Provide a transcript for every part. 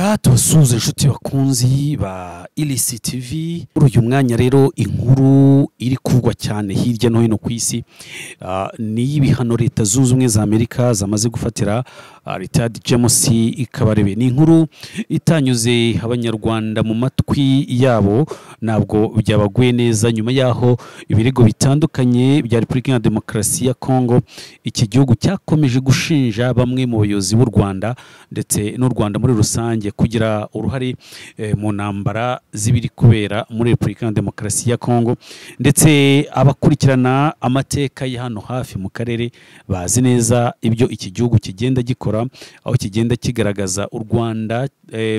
Reka tubasuhuze inshuti bakunzi ba Ilisi TV. Muri uyu mwanya rero inkuru iri kuvugwa cyane hirya no hino ku isi ni y'ibihano Leta Zunze Ubumwe za Amerika zamaze gufatira Richard James Kabarebe. Ni inkuru itanyuze abanyarwanda mu matwi yabo, ntabwo byabaguye neza nyuma yaho ibirego bitandukanye bya Repubulika ya Demokarasi ya Kongo, iki gihugu cyakomeje gushinja bamwe mu bayobozi b'u Rwanda ndetse n'u Rwanda muri rusange kugira uruhare mu ntambara z'ibiri kubera muri Repubulika ya Demokarasi ya Kongo. Ndetse abakurikirana amateka ya hano hafi mu karere bazi neza ibyo iki gihugu kigenda gikora, aho kigenda kigaragaza u Rwanda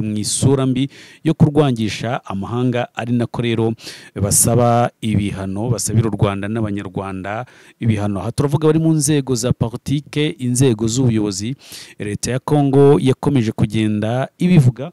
mu isura mbi yo kurwangisha amahanga, ari nako rero basaba ibihano, basabira u Rwanda n'abanyarwanda ibihano. Aha turavuga bari mu nzego za politike, inzego z'ubuyobozi. Leta ya Kongo yakomeje kugenda ibivuga.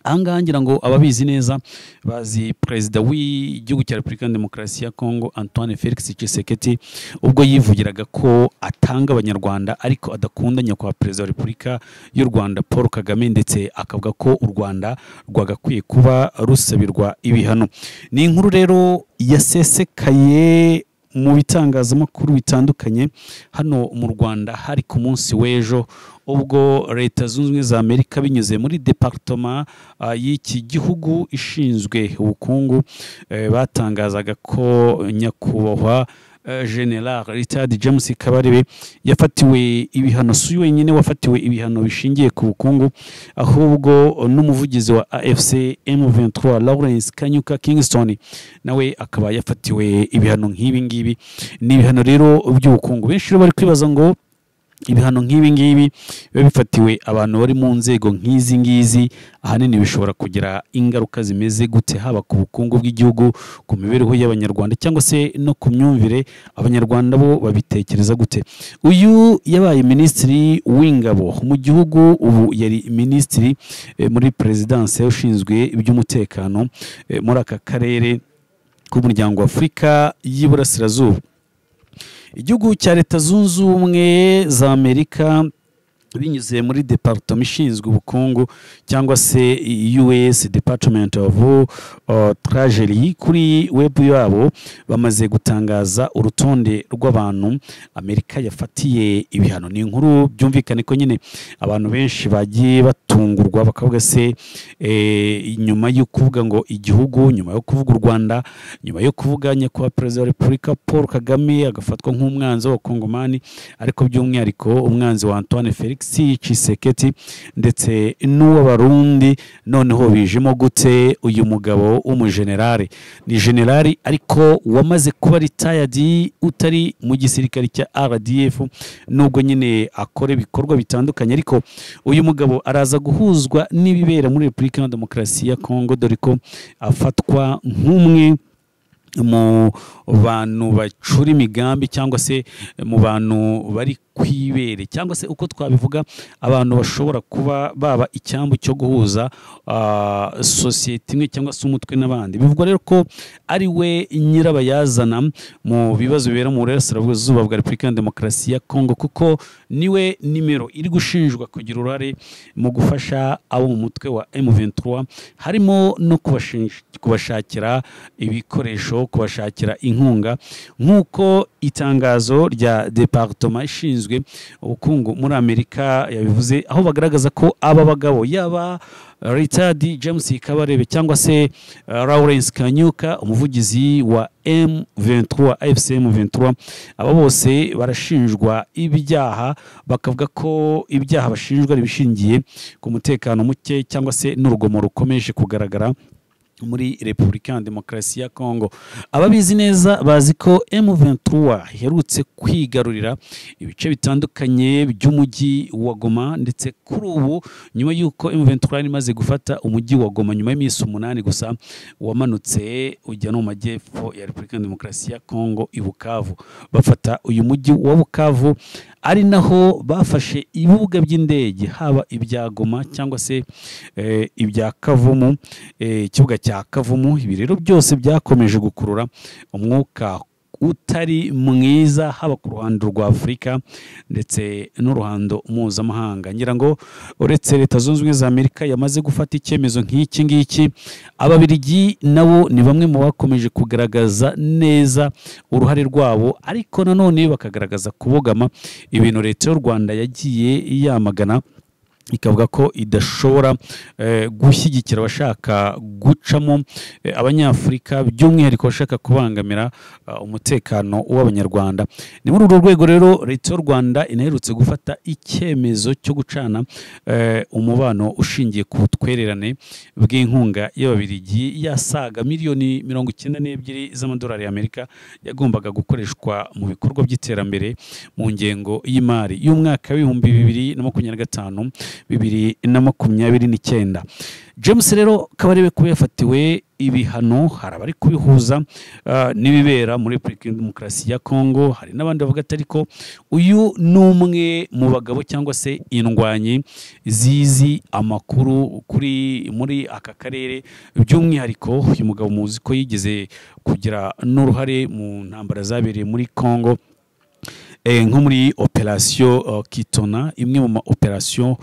Ahangaha ngira ngo ababizi neza bazi perezida w'igihugu cya Repubulika ya Demokarasi ya Kongo Antoine Felix Tshisekedi, ubwo yivugiraga ko atanga abanyarwanda ariko adakunda nyakubahwa perezida wa Repubulika y'u Rwanda Paul Kagame, ndetse akavuga ko u Rwanda rwagakwiye kuba rusabirwa ibihano. Ni inkuru rero yasesekaye mu bitangazamakuru bitandukanye hano mu Rwanda. Hari ku munsi w'ejo ubwo Leta Zunze Ubumwe za Amerika binyuze muri departoma y'iki gihugu ishinzwe ubukungu batangazaga ko nyakubahwa General Richard James Kabarebe yafatiwe ibihano. Si wenyine wafatiwe ibihano bishingiye ku bukungu, ahubwo n'umuvugizi wa AFC M23 Lawrence Kanyuka Kingston nawe akaba yafatiwe ibihano nk'ibi ngibi. Ni ibihano rero by'ubukungu. Benshi bari kwibaza ngo ibihano nk'ibi ngibi biba bifatiwe abantu bari mu nzego nk'izi ngizi, ahanini bishobora kugira ingaruka zimeze gute, haba ku bukungu bw'igihugu, ku mibereho y'abanyarwanda, cyangwa se no ku myumvire abanyarwanda bo babitekereza gute. Uyu yabaye minisitiri w'ingabo mu gihugu, ubu yari minisitiri muri perezidanse ushinzwe iby'umutekano muri aka karere k'umuryango wa Afurika y'Iburasirazuba. Igihugu cya Leta Zunze Ubumwe za Amerika binyuze muri department ishinzwe ubukungu cyangwa se US Department of Treasury, kuri web yabo bamaze gutangaza urutonde rw'abantu Amerika yafatiye ibihano. Ni inkuru byumvikane ko nyine abantu benshi bagiye batungurwa bakavuga se nyuma yo kuvuga ngo igihugu, nyuma yo kuvuga u Rwanda, nyuma yo kuvuga nyakubahwa perezida wa Repubulika Paul Kagame agafatwa nk'umwanzi w'abakongomani, ariko by'umwihariko umwanzi wa Antoine Felix Tshisekedi ndetse n'uw'abarundi, noneho bijemo gute uyu mugabo w'umujenerali? Ni generali ariko wamaze kuba retired, utari mu gisirikare cya RDF, nubwo nyine akora ibikorwa bitandukanye, ariko uyu mugabo araza guhuzwa n'ibibera muri Repubulika ya Demokarasi ya Kongo, dore ko afatwa nk'umwe mu bantu bacura imigambi cyangwa se mu bantu bari kwibere, cyangwa se uko twabivuga abantu bashobora kuba baba icyambu cyo guhuza sosiyete imwe cyangwa se umutwe n'abandi. Bivugwa rero ko ari we nyirabayazana mu bibazo bibera mu burasirazuba bwa Repubulika ya Demokarasi ya Kongo, kuko niwe nimero iri gushinjwa kugira uruhare mu gufasha abo mu mutwe wa M23, harimo no kubashakira ibikoresho, kubashakira inkunga, nk'uko itangazo rya department ishinzwe ubukungu muri Amerika yabivuze, aho bagaragaza ko aba bagabo yaba Richard James Kabarebe cyangwa se Lawrence Kanyuka umuvugizi wa M23 AFC M23, aba bose barashinjwa ibyaha, bakavuga ko ibyaha bashinjwa ari ibishingiye ku mutekano muke cyangwa se n'urugomo rukomeje kugaragara muri Repubulika ya Demokarasi ya Kongo. Ababizi neza bazi ko M23 iherutse kwigarurira ibice bitandukanye by'umujyi wa Goma, ndetse kuri ubu nyuma y'uko M23 imaze gufata umujyi wa Goma nyuma y'iminsi 8 gusa, wamanutse ujya no mu majyepfo ya Repubulika ya Demokarasi ya Kongo i Bukavu, bafata uyu mujyi wa Bukavu, ari naho bafashe ibibuga by'indege haba ibya Goma cyangwa se ibya Kavumu, ikibuga cya Kavumu. Ibi rero byose byakomeje gukurura umwuka utari mwiza haba ku ruhando rwa Afurika ndetse n'uruhando mpuzamahanga. Ngira ngo uretse Leta Zunze Ubumwe za Amerika yamaze gufata icyemezo nk'iki ngiki, Ababirigi nabo ni bamwe mu bakomeje kugaragaza neza uruhare rwabo, ariko nanone bakagaragaza kubogama ibintu Leta y'u Rwanda yagiye yamagana, ikavuga ko idashobora gushyigikira abashaka gucamo Abanyafurika, by'umwihariko abashaka kubangamira umutekano w'Abanyarwanda. Ni muri urwo rwego rero Leta y'u Rwanda inaherutse gufata icyemezo cyo gucana umubano ushingiye ku butwererane bw'inkunga y'Ababirigi yasaga miliyoni 92 z'amadolari y'Amerika yagombaga gukoreshwa mu bikorwa by'iterambere mu ngengo y'imari y'umwaka w'2025 2029. James rero Kabarebe kuba yafatiwe ibihano, hari abari kubihuza n'ibibera muri Repubulika ya Demokarasi ya Kongo, hari n'abandi bavuga ati ariko uyu ni umwe mu bagabo cyangwa se indwanyi zizi amakuru kuri muri aka karere. By'umwihariko uyu mugabo muzi ko yigeze kugira n'uruhare mu ntambara zabereye muri Kongo, nko muri operasiyo Kitona, imwe mu ma operasiyo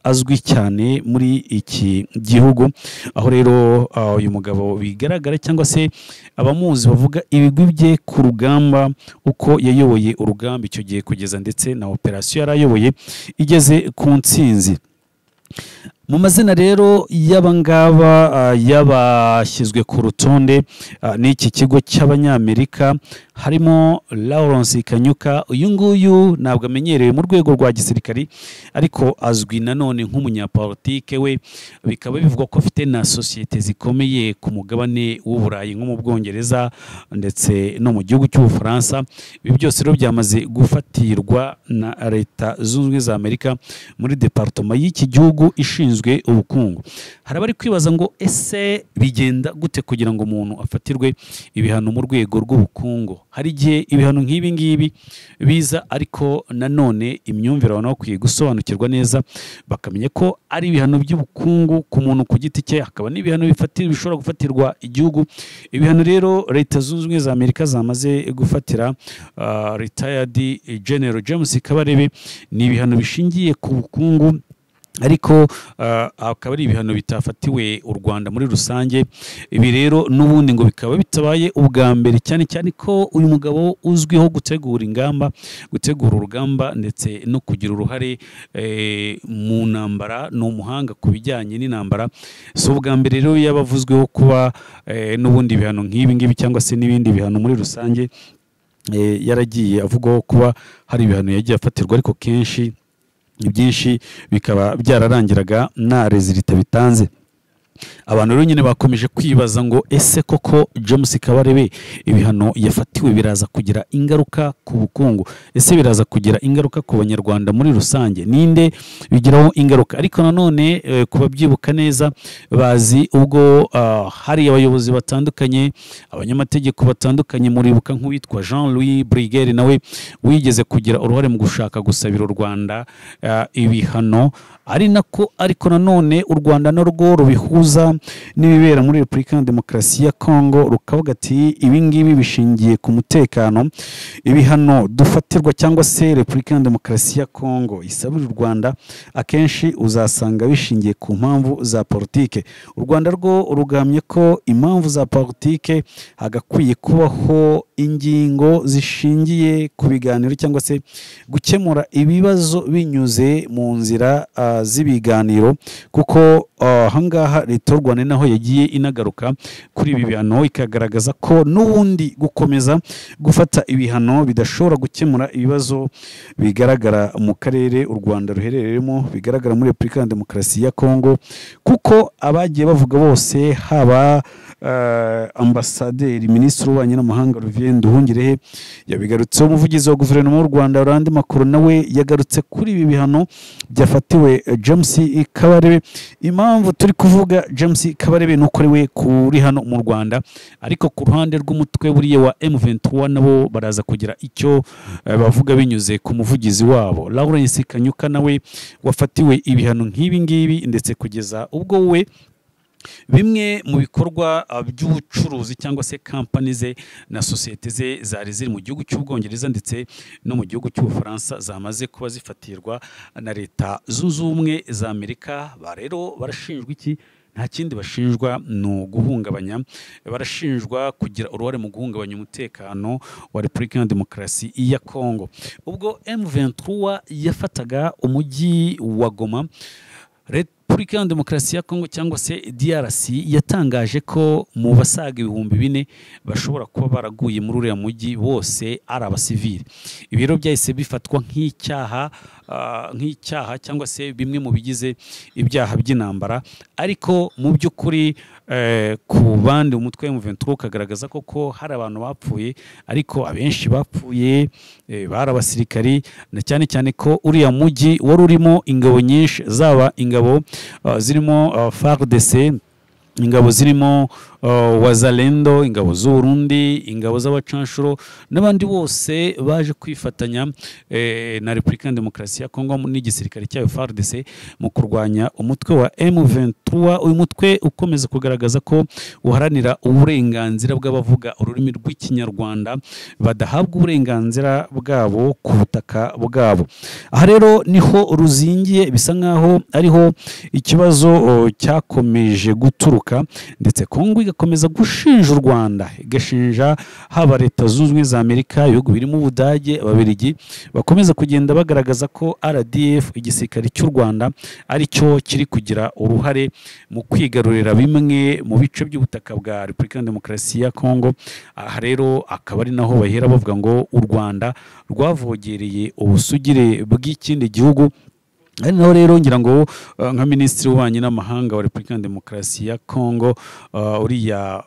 azwi cyane muri iki gihugu, aho rero uyu mugabo bigaragara cyangwa se abamuzi bavuga ibigwi bye ku rugamba, uko yayoboye urugamba icyo gihe kugeza ndetse na operasiyo yarayoboye igeze ku ntsinzi. Mu mazina rero y'abangaba yabashyizwe ku rutonde n'iki kigo cy'Abanyamerika harimo Lawrence Kanyuka. Uyu nguyu ntabwo amenyerewe mu rwego rwa gisirikari, ariko azwi nanone nk'umunyapolitike, we bikaba bivugwa ko afite na sosiyete zikomeye ku mugabane w'Uburayi nko mu Bwongereza ndetse no mu gihugu cy'Ubufaransa. Ibi byose rero byamaze gufatirwa na Leta Zunze Ubumwe za Amerika muri departoma y'iki gihugu ishinzwe ubukungu. Hari abari kwibaza ngo ese bigenda gute kugira ngo umuntu afatirwe ibihano mu rwego rw'ubukungu? Hari igihe ibihano nk'ibi ngibi biza, ariko nanone imyumvire abantu bakwiye gusobanukirwa neza, bakamenya ko ari ibihano by'ubukungu ku muntu ku giti cye, hakaba n'ibihano bishobora gufatirwa igihugu. Ibihano rero Leta Zunze Ubumwe za Amerika zamaze gufatira retired General James Kabarebe ni ibihano bishingiye ku bukungu, ariko akaba ari ibihano bitafatiwe u Rwanda muri rusange. Ibi rero n'ubundi ngo bikaba bitabaye ubwa mbere, cyane cyane ko uyu mugabo uzwiho gutegura ingamba, gutegura urugamba ndetse no kugira uruhare mu ntambara, ni umuhanga ku bijyanye n'intambara. Si ubwa mbere rero yabavuzweho kuba n'ubundi ibihano nk'ibi ngibi cyangwa se n'ibindi bihano muri rusange yaragiye avugwaho kuba hari ibihano yagiye afatirwa, ariko kenshi ibyinshi bikaba byararangiraga nta rezilita bitanze. Abantu rero nyine bakomeje kwibaza ngo ese koko James Kabarebe ibihano yafatiwe biraza kugira ingaruka ku bukungu? Ese biraza kugira ingaruka ku Banyarwanda muri rusange? Ninde bigiraho ingaruka? Ariko nanone kubabyibuka neza bazi ubwo hari abayobozi batandukanye, abanyamategeko batandukanye, muribuka nk'uwitwa Jean-Louis Briguer nawe wigeze kugira uruhare mu gushaka gusabira u Rwanda ibihano, ari nako ariko nanone u Rwanda narwo rubihuza n'ibibera muri Repubulika ya Demokarasi ya Kongo, rukavuga ati ibi ngibi bishingiye ku mutekano, ibihano dufatirwa cyangwa se Repubulika ya Demokarasi ya Kongo isabira u Rwanda akenshi uzasanga bishingiye ku mpamvu za politike. U Rwanda rwo rugamye ko impamvu za politike hagakwiye kubaho ingingo zishingiye ku biganiro cyangwa se gukemura ibibazo binyuze mu nzira z'ibiganiro, kuko ahangaha Leta y'u Rwanda naho yagiye inagaruka kuri ibi bihano, ikagaragaza ko n'ubundi gukomeza gufata ibihano bidashobora gukemura ibibazo bigaragara mu karere u Rwanda ruherereyemo, bigaragara muri Repubulika ya Demokarasi ya Kongo, kuko abagiye bavuga bose haba ambasaderi minisitiri w'ububanyi n'amahanga Olivier Nduhungirehe yabigarutseho, umuvugizi wa guverinoma y'u Rwanda Laurent Makuru nawe yagarutse kuri ibi bihano byafatiwe James Kabarebe. Impamvu turi kuvuga James Kabarebe nuko ari we kuri hano mu Rwanda, ariko ku ruhande rw'umutwe buriye wa M23 nabo baraza kugira icyo bavuga binyuze ku muvugizi wabo Lawrence Kanyuka nawe wafatiwe ibihano nk'ibi ngibi, ndetse kugeza ubwo we Bimwe mu bikorwa by'ubucuruzi cyangwa se kampani ze na sosiyete ze zari ziri mu gihugu cy'Ubwongereza ndetse no mu gihugu cy'Ubufaransa zamaze kuba zifatirwa na Leta Zunze Ubumwe za Amerika. Ba rero barashinjwa iki? Nta kindi bashinjwa, ni uguhungabanya, barashinjwa kugira uruhare mu guhungabanya umutekano wa Repubulika ya Demokarasi ya Kongo. Ubwo M23 yafataga umujyi wa Goma, Repubulika ya Demokarasi ya Kongo cyangwa se DRC yatangaje ko mu basaga 4000 bashobora kuba baraguye muri uriya mujyi bose ari abasivili. Ibiro byahise bifatwa nk'icyaha cyangwa se bimwe mu bigize ibyaha by'intambara, ariko mu by'ukuri ku bandi umutwe wa M23 ukagaragaza koko hari abantu bapfuye, ariko abenshi bapfuye bari abasirikari, na cyane cyane ko uriya mujyi wari urimo ingabo nyinshi, zaba ingabo zirimo FARDC, ingabo zirimo Wazalendo, ingabo z'u Burundi, ingabo z'abacanshuro n'abandi bose baje kwifatanya na Repubulika ya Demokarasi ya Kongo n'igisirikare cyayo FARDC mu kurwanya umutwe wa M23. Uyu mutwe ukomeza kugaragaza ko uharanira uburenganzira bw'abavuga ururimi rw'Ikinyarwanda badahabwa uburenganzira bwabo ku butaka bwabo. Aha rero niho ruzingiye, bisa nkaho ariho ikibazo cyakomeje guturuka, ndetse Kongo igakomeza gushinja u Rwanda, igashinja haba Leta Zunze Ubumwe za Amerika, ibihugu birimo Ubudage, Ababiligi, bakomeza kugenda bagaragaza ko RDF, igisirikare cy'u Rwanda, ari cyo kiri kugira uruhare mu kwigarurira bimwe mu bice by'ubutaka bwa Repubulika ya Demokarasi ya Kongo. Aha rero akaba ari naho bahera bavuga ngo u Rwanda rwavogereye ubusugire bw'ikindi gihugu. Ari naho rero ngira ngo nka Minisitiri w'Ububanyi n'Amahanga wa Repubulika ya Demokarasi ya Kongo, uriya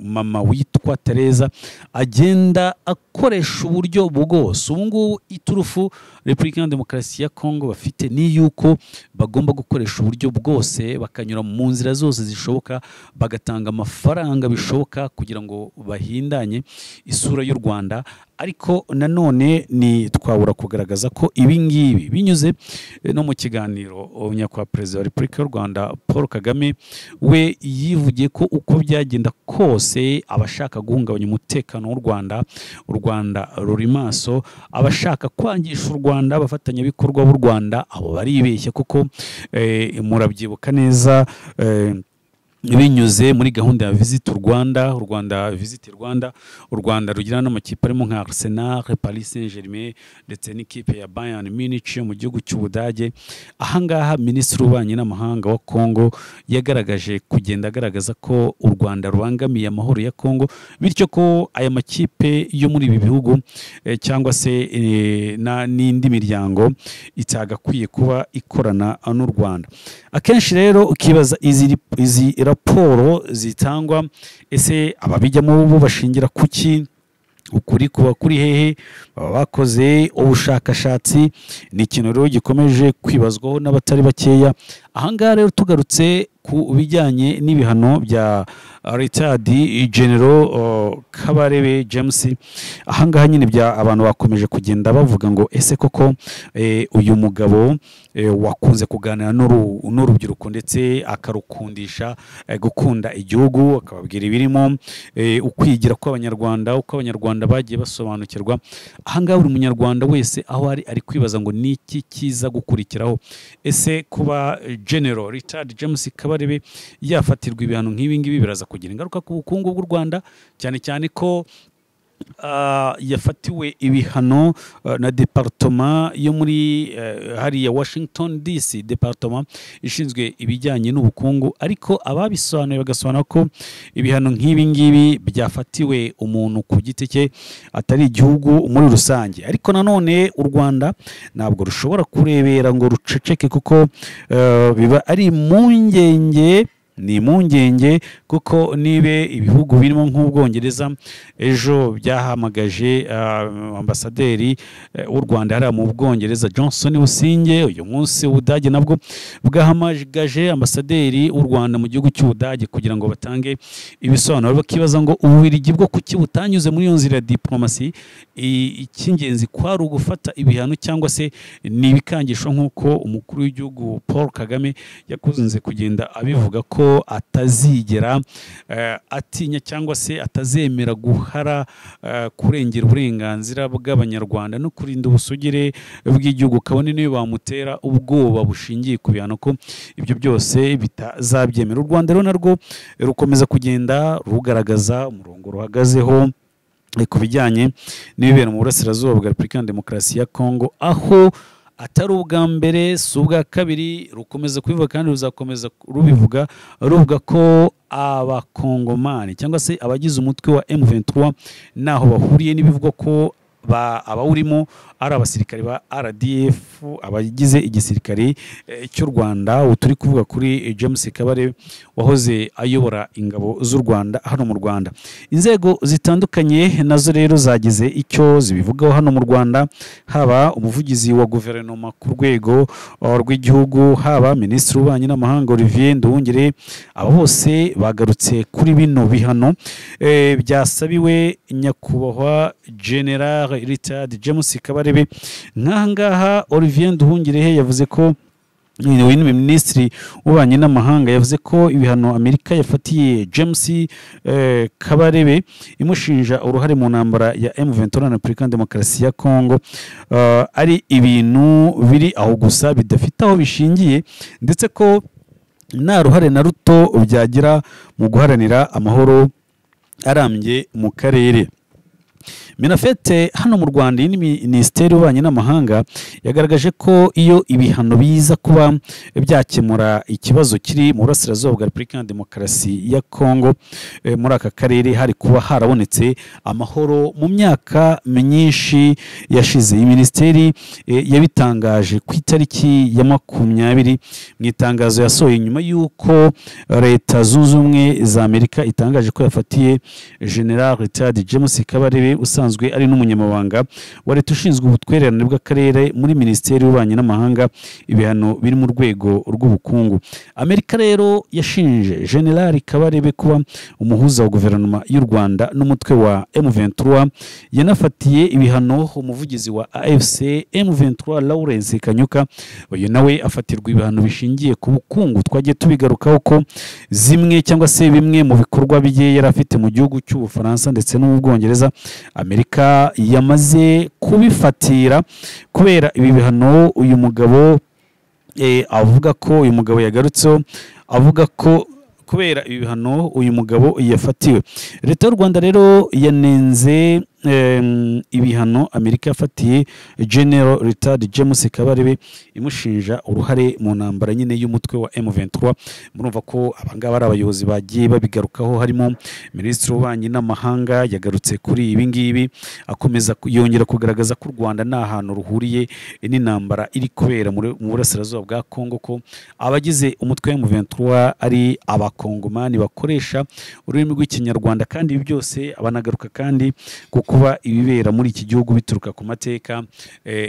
mama witwa Teresa, agenda akoresha uburyo bwose. Ubu ngubu iturufu Repubulika ya Demokarasi ya Kongo bafite ni yuko bagomba gukoresha uburyo bwose, bakanyura mu nzira zose zishoboka, bagatanga amafaranga bishoboka kugira ngo bahindanye isura y'u Rwanda. Ariko nanone ni twabura kugaragaza ko ibi ngibi binyuze no mu kiganiro nyakubahwa Perezida wa Repubulika y'u Rwanda Paul Kagame we yivugiye ko uko byagenda kose abashaka guhungabanya umutekano w'u Rwanda, u Rwanda ruri maso, abashaka kwangisha u Rwanda, abafatanyabikorwa b'u Rwanda abo baribeshya, kuko murabyibuka neza binyuze muri gahunda ya Visit Rwanda, u Rwanda Visit Rwanda, u Rwanda rugira n'amakipe arimo nka Arsenal, Paris Saint-Germain ndetse n'ikipe ya Bayern Munich yo mu gihugu cy'Ubudage. Ahangaha Minisitiri w'Ububanyi n'Amahanga wa Kongo yagaragaje kugenda agaragaza ko u Rwanda rubangamiye amahoro ya Kongo, bityo ko aya makipe yo muri ibi bihugu cyangwa se n'indi miryango itagakwiye kuba ikorana n'u Rwanda. Akenshi rero ukibaza izi raporo zitangwa, ese ababijyamo bo bashingira kuki? Ukuri kuba kuri hehe? Baba bakoze ubushakashatsi? Ni ikintu rero gikomeje kwibazwaho n'abatari bakeya. Ahangaha rero tugarutse ku bijyanye n'ibihano bya Retired General Kabarebe James, ahangaha nyine bya abantu bakomeje kugenda bavuga ngo ese koko uyu mugabo wakunze kuganira n'urubyiruko ndetse akarukundisha gukunda igihugu, akababwira ibirimo ukwigira kw'Abanyarwanda, uko Abanyarwanda bagiye basobanukirwa. Ahangaha buri munyarwanda wese aho ari kwibaza ngo niki kiza gukurikiraho, ese kuba General Richard James Kabarebe yafatirwa ibihano nk'ibi ngibi biraza kugira ingaruka ku bukungu bw'u Rwanda, cyane cyane ko yafatiwe ibihano na departoma yo muri hariya Washington DC, departoma ishinzwe ibijyanye n'ubukungu. Ariko ababisobanuye bagasobanura ko ibihano nk'ibi ngibi byafatiwe umuntu ku giti cye, atari igihugu muri rusange. Ariko nanone u Rwanda ntabwo rushobora kurebera ngo ruceceke, kuko biba ari impungenge, ni impungenge kuko nibe ibihugu birimo nk'Ubwongereza ejo byahamagaje ambasaderi w'u Rwanda hariya mu Bwongereza Johnson Businge, uyu munsi Ubudage nabwo bwahamagaje ambasaderi w'u Rwanda mu gihugu cy'Ubudage kugira ngo batange ibisobanuro. Bakibaza ngo Ububiligi bwo kuki butanyuze muri iyo nzira ya diplomasi? Icy'ingenzi kwari ugufata ibihano cyangwa se ni ibikangisho nk'uko umukuru w'igihugu Paul Kagame yakunze kugenda abivuga ko ko atazigera atinya cyangwa se atazemera guhara kurengera uburenganzira bw'Abanyarwanda no kurinda ubusugire bw'igihugu, kabone niyo bamutera ubwoba bushingiye ku bihano, ko ibyo byose bitazabyemera. U Rwanda rero narwo rukomeza kugenda rugaragaza umurongo ruhagazeho ku bijyanye n'ibibera mu burasirazuba bwa Repubulika ya Demokarasi ya Kongo, aho atari ubwa mbere si ubwa kabiri rukomeza kubivuga kandi ruzakomeza rubivuga, ruvuga ko abakongomani cyangwa se abagize umutwe wa M23 naho bahuriye n'ibivugwa ko abawurimo ari abasirikare ba RDF, abagize igisirikare cy'u Rwanda. Turi kuvuga kuri James Kabarebe wahoze ayobora ingabo z'u Rwanda hano mu Rwanda. Inzego zitandukanye nazo rero zagize icyo zibivugaho hano mu Rwanda, haba umuvugizi wa guverinoma ku rwego rw'igihugu, haba minisitiri w'ububanyi n'amahanga Olivier Nduhungirehe, aba bose bagarutse kuri bino bihano byasabiwe nyakubahwa General Richard James Kabarebe. Nk'aha ngaha Olivier Nduhungirehe yavuze ko uyu ni minisitiri w'ububanyi n'amahanga, yavuze ko ibihano Amerika yafatiye James Kabarebe imushinja uruhare mu ntambara ya M23 na Repubulika ya Demokarasi ya Kongo ari ibintu biri aho gusa bidafite aho bishingiye, ndetse ko nta ruhare na ruto byagira mu guharanira amahoro arambye mu karere. Minafete hano mu Rwanda, iyi ni minisiteri y'ububanyi n'amahanga, yagaragaje ko iyo ibihano biza kuba byakemura ikibazo kiri mu burasirazuba bwa Repubulika ya Demokarasi ya Kongo, muri aka karere hari kuba harabonetse amahoro mu myaka myinshi yashize. Iyi minisiteri yabitangaje ku itariki ya 20 mu itangazo yasohoye nyuma y'uko Leta Zunze Ubumwe za Amerika itangaje ko yafatiye General Richard James Kabarebe usanzwe ari n'umunyamabanga wa leta ushinzwe ubutwererane bw'akarere muri minisiteri y'ububanyi n'amahanga ibihano biri mu rwego rw'ubukungu. Amerika rero yashinje General Kabarebe kuba umuhuza wa guverinoma y'u Rwanda n'umutwe wa M23, yanafatiye ibihano umuvugizi wa AFC M23 Lawrence Kanyuka, uyu nawe afatirwa ibihano bishingiye ku bukungu. Twagiye tubigarukaho ko zimwe cyangwa se bimwe mu bikorwa bye yari afite mu gihugu cy'Ubufaransa ndetse no mu Bwongereza Amerika yamaze kubifatira kubera ibi bihano. Uyu mugabo avuga ko uyu mugabo yagarutseho avuga ko kubera ibi bihano uyu mugabo yafatiwe. Leta y'u Rwanda rero yanenze ibihano Amerika yafatiye General Richard James Kabarebe imushinja uruhare mu ntambara nyine y'umutwe wa M23. Murumva ko abangaba ari abayobozi bagiye babigarukaho, harimo minisitiri w'ububanyi n'amahanga yagarutse kuri ibi ngibi, akomeza yongera kugaragaza ko u Rwanda nta hantu ruhuriye n'intambara iri kubera mu burasirazuba bwa Kongo, ko abagize umutwe wa M23 ari abakongomani bakoresha ururimi rw'Ikinyarwanda, kandi ibi byose abanagaruka kandi kuba ibibera muri iki gihugu bituruka ku mateka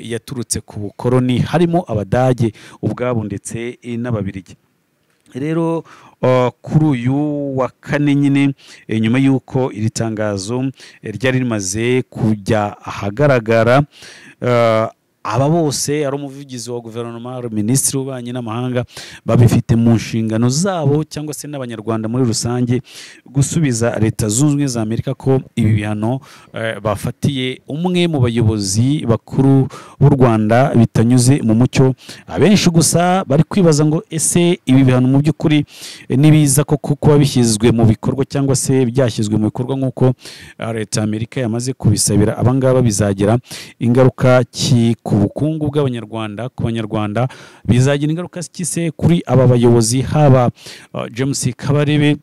yaturutse ku bukoroni, harimo Abadage ubwabo ndetse n'Ababirigi. Rero kuri uyu wa kane nyine nyuma y'uko iri tangazo ryari rimaze kujya ahagaragara, aba bose ari umuvugizi wa guverinoma, minisitiri w'ububanyi n'amahanga, babifite mu nshingano zabo cyangwa se n'Abanyarwanda muri rusange gusubiza Leta Zunze Ubumwe za Amerika ko ibi bihano bafatiye umwe mu bayobozi bakuru b'u Rwanda bitanyuze mu mucyo. Abenshi gusa bari kwibaza ngo ese ibi bihano mu by'ukuri nibiza koko kuba bishyizwe mu bikorwa cyangwa se byashyizwe mu bikorwa nk'uko Leta Amerika yamaze kubisabira abangaba, bizagira ingaruka ki ku bukungu bw'Abanyarwanda, ku Banyarwanda bizagira ingaruka kise kuri aba bayobozi, haba James Kabarebe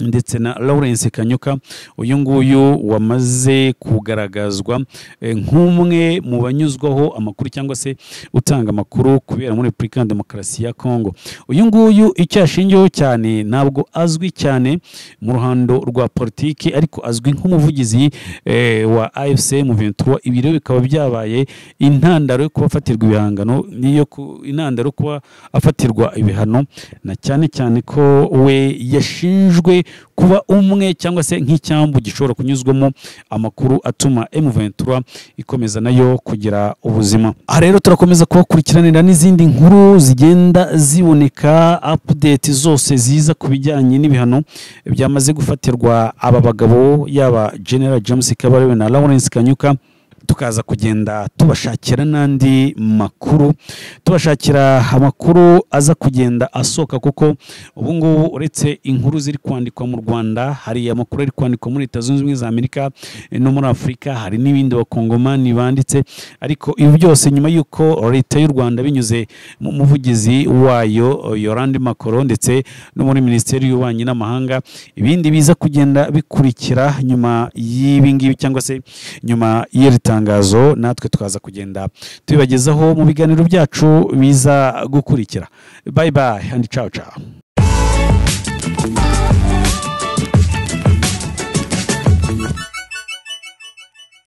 ndetse na Lawrence Kanyuka, uyu nguyu wamaze kugaragazwa nk'umwe mu banyuzwaho amakuru cyangwa se utanga amakuru kubera muri Repubulika ya Demokarasi ya Kongo. Uyu nguyu icyo yashingiyeho cyane ntabwo azwi cyane mu ruhando rwa politiki, ariko azwi nk'umuvugizi wa AFC M23. Ibi rero bikaba byabaye intandaro yo kuba afatirwa ibihangano, niyo intandaro yo kuba afatirwa ibihano, na cyane cyane ko we yashinjwe we kuba umwe cyangwa se nk'icyambu gishobora kunyuzwamo amakuru atuma M23 ikomeza nayo kugira ubuzima. Aha rero turakomeza kubakurikiranira n'izindi nkuru zigenda ziboneka, update zose ziza ku bijyanye n'ibihano byamaze gufatirwa aba bagabo, yaba General James Kabarebe na Lawrence Kanyuka. Tukaza kugenda tubashakira n'andi makuru, tubashakira amakuru aza kugenda asohoka, kuko ubu ngubu uretse inkuru ziri kwandikwa mu Rwanda, hari amakuru ari kwandikwa muri Leta Zunze Ubumwe za Amerika no muri Afurika, hari n'ibindi bakongomani banditse. Ariko ibi byose nyuma y'uko leta y'u Rwanda binyuze mu muvugizi wayo Yolande Makoro ndetse no muri Minisiteri y'Ububanyi n'Amahanga, ibindi biza kugenda bikurikira nyuma y'ibi ngibi cyangwa se nyuma y'iri tangazo, natwe tukaza kugenda tubibagezaho mu biganiro byacu biza gukurikira. Bye bye and ciao ciao.